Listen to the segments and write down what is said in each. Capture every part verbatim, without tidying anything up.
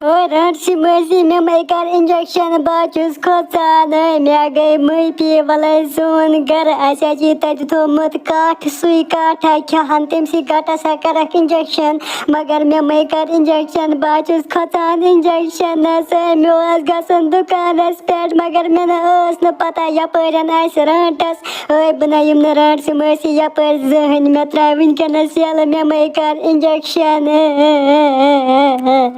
اوے رانٹسی مٲسی، مےٚ مَے کر انجیکشن، بہٕ چھُس کھۄژان۔ اوے مےٚ گٔے مٔپی، وَلَے سون گرٕ، اَسہِ حظ چھِ تَتہِ تھوٚومُت کَٹھ، سُے کَٹھ ہا کھٮ۪ہَن، تٔمۍ سٕے کَٹَس ہا کَرَکھ انجیکشن، مگر مےٚ مَے کر انجیکشن، بہٕ حظ چھُس کھۄژان انجیکشنَس۔ اوے مےٚ اوس گژھُن دُکانَس پٮ۪ٹھ، مگر مےٚ نہ ٲس نہٕ پَتہ یَپٲرٮ۪ن آسہِ رانٹَس۔ اوے بہٕ نہ یِم نہٕ رانٹسی مٲسی یَپٲرۍ زٕہٕنۍ، مےٚ ترٛاوِ وٕنکیٚنَس یَلہٕ، مےٚ مَے کر انجیکشن۔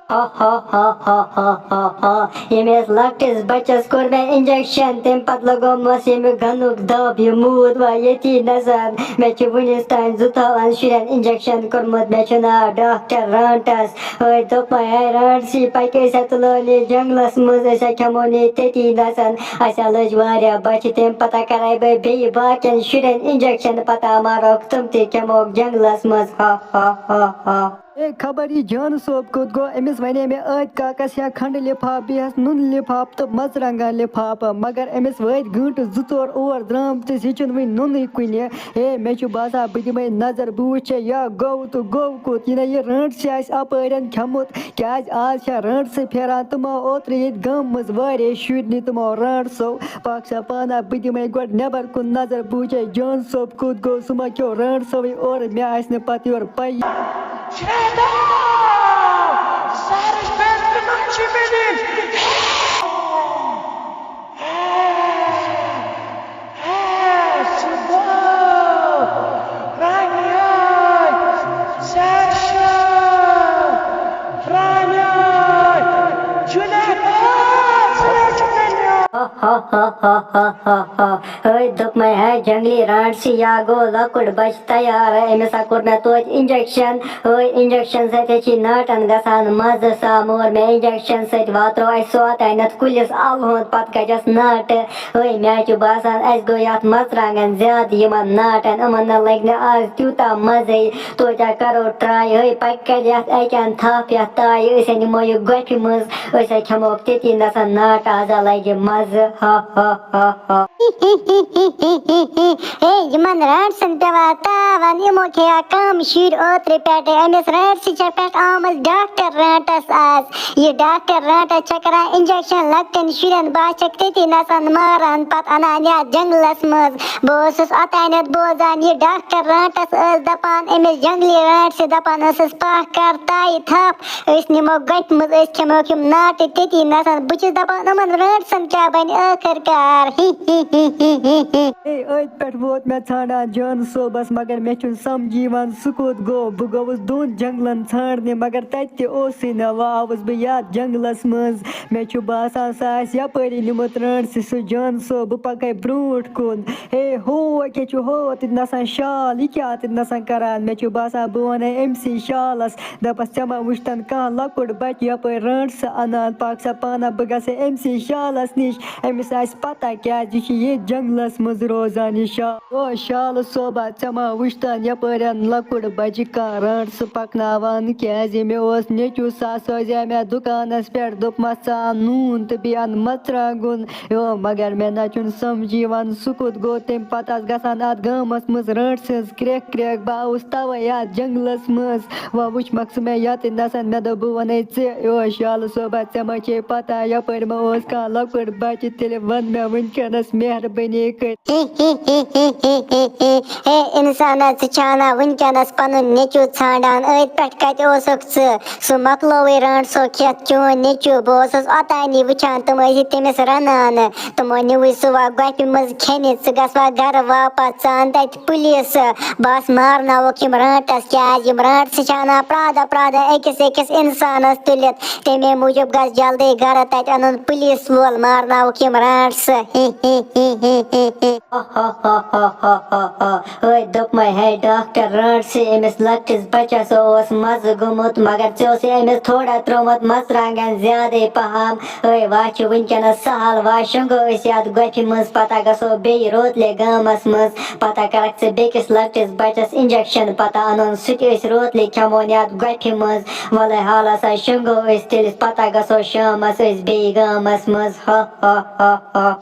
ہا ہا ہا ہا ہا ہا ہا۔ ییٚمہِ أسۍ لۄکٹِس بَچَس کوٚر مےٚ انجیکشن، تَمہِ پَتہٕ لَگومَس ییٚمہِ گَنُک دَب، یہِ موٗد وۄنۍ ییٚتی نَسَن۔ مےٚ چھِ وٕنِس تام زٕ تھاوَن شُرٮ۪ن انجیکشن کوٚرمُت، مےٚ چھُ ناو ڈاکٹر رانٹَس۔ أتھۍ دوٚپمَے، ہے رانٹسی، پَکہِ أسۍ ہا تُلون یہِ جنٛگلَس منٛز، أسۍ ہا کھٮ۪مون یہِ تٔتی نَسَن۔ اَسہِ ہا لٔج واریاہ بۄچھِ، تَمہِ پَتہٕ کَرَے بہٕ بیٚیہِ باقیَن شُرٮ۪ن انجیکشن، پَتہٕ مارَکھ تِم تہِ، کھٮ۪موکھ جنٛگلَس منٛز۔ ہا ہا ہا ہا۔ اے خبر یہِ جان صٲب کوٚت گوٚو؟ أمِس وَنے مےٚ أتھۍ کاکَس یا کھنٛڈٕ لِفاف، بیٚیہِ ہَس نُنہٕ لِفاف تہٕ مَرژٕوانٛگَن لِفاف، مگر أمِس وٲتۍ گٲنٛٹہٕ زٕ ژور اور درٛامتِس، یہِ چھُنہٕ وٕنہِ نُنٕے کُنہِ۔ ہے، مےٚ چھُ باسان بہٕ دِمَے نظر، بہٕ وٕچھے یا گوٚو تہٕ گوٚو کوٚت، یہِ نہ یہِ رانٛٹسٕے آسہِ اَپٲرٮ۪ن کھٮ۪مُت، کیٛازِ آز چھےٚ رانٛٹسٕے پھیران۔ تِمو اوترٕ ییٚتہِ گامہٕ منٛز واریاہ شُرۍ نہِ تِمو رانٛٹسو۔ پاک صاحب پانہ، بہٕ دِمَے گۄڈٕ نٮ۪بر کُن نظر، بہٕ وٕچھے جان صٲب کوٚت گوٚو، سُہ ما کھیوٚو رانٛٹسوٕے اورٕ، مےٚ آسہِ نہٕ پَتہٕ یورٕ پَیی۔ شیطان! زہرٕچ بٮ۪نٛگ تِمَن چھِ مےٚ دِنۍ۔ ہے، ہے، سُہ گوٚو۔ پرٛانہِ آے، زہر شاہ۔ پرٛانہِ آے، جُنید آے، ژٕ چھُکھ مےٚ نیوٗمُت۔ ہا ہا ہا ہا ہا ہا ہا۔ ہے دوٚپمَے، ہے جنٛگلی رانٛٹسی، یا گوٚو لۄکُٹ بَچہٕ تیار، أمِس ہا کوٚر مےٚ توتہِ انجیکشن۔ ہے انجیکشن سۭتۍ حظ چھِ ناٹَن گژھان مَزٕ، سا مور مےٚ انجیکشن سۭتۍ، واترو اَسہِ سُہ اوتانٮ۪تھ کُلِس اَلہٕ ہُنٛد، پَتہٕ کَجَس ناٹہٕ۔ ہے مےٚ حظ چھُ باسان، اَسہِ گوٚو یَتھ مَرژٕوانٛگَن زیادٕ یِمَن ناٹَن، یِمَن نہ لَگہِ نہٕ آز تیوٗتاہ مَزَے۔ توتہِ ہا کَرو ٹراے، ہے پَکہِ کَرِ یَتھ اَکہِ اَنٛدٕ تھَپھ یَتھ تایہِ، أسۍ ہا نِمو یہِ گۄپھِ منٛز، أسۍ ہا کھٮ۪موکھ تٔتی نَسَن ناٹہٕ، آز ہا لَگہِ مَزٕ۔ ہا ہا ہا ہا۔ ہے، یِمَن رانٛٹسَن پٮ۪وان تاوَن، یِمو کھیٚیا کَم شُرۍ اوترٕ پٮ۪ٹھٕ۔ أمِس رانٛٹسہِ چھےٚ پٮ۪ٹھ آمٕژ ڈاکٹر رانٛٹَس آز۔ یہِ ڈاکٹر رانٛٹَس چھےٚ کَران انجیکشن لۄکٹٮ۪ن شُرٮ۪ن، بہٕ حظ چھَکھ تٔتی نَسَن ماران، پَتہٕ اَنان یَتھ جنٛگلَس منٛز۔ بہٕ اوسُس اوتانٮ۪تھ بوزان، یہِ ڈاکٹر رانٛٹَس ٲس دَپان، أمِس جنٛگلی رانٛٹسہِ دَپان ٲسٕس، پَکھ کَر تایہِ تھَپھ۔ أسۍ نِمو گۄپھِ منٛز، أسۍ کھٮ۪موکھ یِم ناٹہٕ تٔتی نَسَن۔ بہٕ چھُس دَپان، یِمَن رانٛٹسَن کیٛاہ بَنہِ ٲخٕر کار؟ ہی، ہی، ہی، ہی، ہی، ہی۔ ہے، أتھۍ پٮ۪ٹھ ووت مےٚ ژھانٛڈان جان صٲبَس، مگر مےٚ چھُنہٕ سَمجھی یِوان سُہ کوٚت گوٚو۔ بہٕ گوٚوُس دۄن جنٛگلَن ژھانٛڈنہِ، مگر تَتہِ تہِ اوسُے نہٕ۔ وۄنۍ آوُس بہٕ یَتھ جنٛگلَس منٛز۔ مےٚ چھُ باسان، سُہ آسہِ یَپٲری نیوٗمُت رانٛٹسہِ سُہ جان صٲب۔ بہٕ پَکَے برٛونٛٹھ کُن۔ ہے، ہو، أکیٛاہ چھُ ہو، اَتٮ۪تھ نَسَن شال، یہِ کیٛاہ اَتٮ۪تھ نَسَن کَران؟ مےٚ چھُ باسان، بہٕ وَنَے أمۍ سٕے شالَس۔ دَپَس، ژےٚ ما وٕچھتَن کانٛہہ لۄکُٹ بَچہٕ یَپٲرۍ رانٛٹسہٕ اَنان؟ پاک سا پانہ، بہٕ گژھٕ أمۍ سٕے شالَس نِش، أمِس آسہِ پَتہ کیٛازِ یہِ چھُ ییٚتہِ جنٛگلَس منٛز روزان یہِ شال۔ او شالہٕ صٲبا، ژےٚ ما وٕچھتَن یَپٲرٮ۪ن لۄکُٹ بَچہٕ کانٛہہ رانٛٹسہٕ پَکناوان؟ کیٛازِ مےٚ اوس نیٚچوٗ، سُہ سوزے مےٚ دُکانَس پٮ۪ٹھ، دوٚپمَس، ژٕ اَن نوٗن تہٕ بیٚیہِ اَن مَرژٕوانٛگُن۔ یو، مگر مےٚ نہ چھُنہٕ سَمجھی یِوان، سُہ کوٚت گوٚو؟ تَمہِ پَتہٕ آسہٕ گژھان اَتھ گامَس منٛز رانٛٹسہِ ہٕنٛز کرٛٮ۪کھ کرٛٮ۪کھ۔ بہٕ آوُس تَوَے یَتھ جنٛگلَس منٛز۔ وۄنۍ وٕچھمَکھ ژٕ مےٚ یَتٮ۪تھ نَسَن، مےٚ دوٚپ، بہٕ وَنَے ژےٚ، یو شالہٕ صٲبہ، ژےٚ ما چھے پَتہ یَپٲرۍ ما اوس کانٛہہ لۄکُٹ بَچہٕ؟ تیٚلہِ وَن مےٚ وٕنکٮ۪نَس مہربٲنی کٔرِتھ۔ ہے، اِنسانا، ژٕ چھانہ وٕنکٮ۪نَس پَنُن نیٚچوٗ ژھانٛڈان؟ أتھۍ پٮ۪ٹھ کَتہِ اوسُکھ ژٕ؟ سُہ مۄکلووُے رانٛٹسو کھٮ۪تھ چون نیٚچوٗ۔ بہٕ اوسُس اوٚتانی وٕچھان، تِم ٲسۍ تٔمِس رَنان۔ تِمو نیوٗوٕے سُہ وۄنۍ گۄپھِ منٛز کھٮ۪نہِ۔ ژٕ گژھ وۄنۍ گَرٕ واپَس، ژٕ اَن تَتہِ پُلیٖس۔ بَس مارناوُکھ یِم رانٛٹَس، کیٛازِ یِم رانٛٹسہٕ چھِ اَنان پرٛٮ۪تھ دۄہ پرٛٮ۪تھ دۄہ أکِس أکِس اِنسانَس تُلِتھ۔ تَمے موٗجوٗب گژھ جلدی گَرٕ، تَتہِ اَنُن پُلیٖس وول، مارناوُکھ یِم رانٛٹسہٕ۔ ہی، ہی، ہی، ہی، ہی، ہی۔ ہا ہا ہا ہا۔ ہے دوٚپمَے، ہے ڈاکٹر رانٛٹسہِ، أمِس لۄکٹِس بَچَس اوس مَزٕ گوٚمُت، مگر ژےٚ اوسُے أمِس تھوڑا ترٛوومُت مَرژٕوانٛگَن زیادَے پَہَم۔ ہے وۄنۍ چھُ وٕنکٮ۪نَس سَہَل، وۄنۍ شۄنٛگو أسۍ یَتھ گۄپھِ منٛز، پَتہ گژھو بیٚیہِ روتلہِ گامَس منٛز، پَتہ کَرَکھ ژٕ بیٚکِس لۄکٹِس بَچَس اِنجَکشَن، پَتہ اَنون سُہ تہِ أسۍ روتلہِ کھٮ۪مون یَتھ گۄپھِ منٛز۔ وَلَے حالَس ہا شۄنٛگو أسۍ تیٚلہِ، پَتہ گژھو شامَس أسۍ بیٚیہِ گامَس منٛز۔ ہا ہا ہا ہا۔